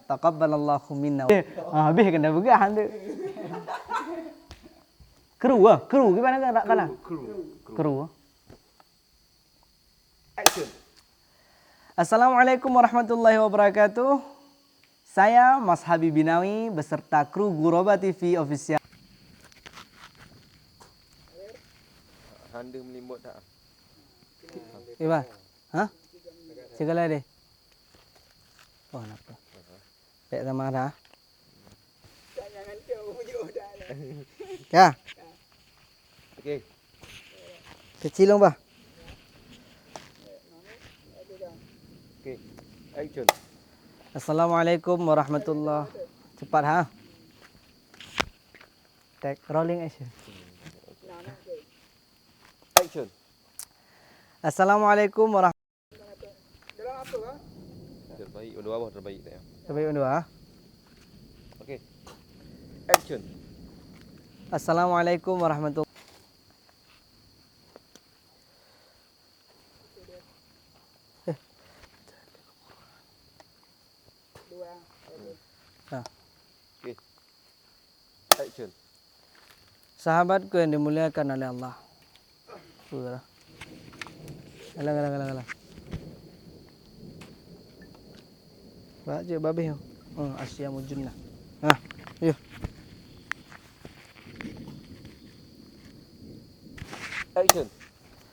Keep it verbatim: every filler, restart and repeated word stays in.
Taqabbalallahu minna. Ah, habéh keunan peugah tu. Kru ah, kru gimana kan tak kalah? Kru. Kru. Action. Assalamualaikum warahmatullahi wabarakatuh. Saya Mas Habib Binawi beserta kru Guroba T V Official. Hande melimbot tak? Iba. Ha? Segala deh. Oh, kenapa? Pek sama dah. Ya. Okey. Kecil dong bah. Okey. Action. Assalamualaikum warahmatullah. Cepat ha. Take rolling action. Action. Assalamualaikum warahmatullahi. Terbaik dua boh terbaik tak ya? Terbaik dua. Okey. Action. Assalamualaikum warahmatullahi. Eh. Ha. Okey. Action. Sahabatku yang dimuliakan oleh Allah. Surah. Alang, alang, alang, alang. Baca babih. Oh, asyamu junnah. Ha, yuk. Action.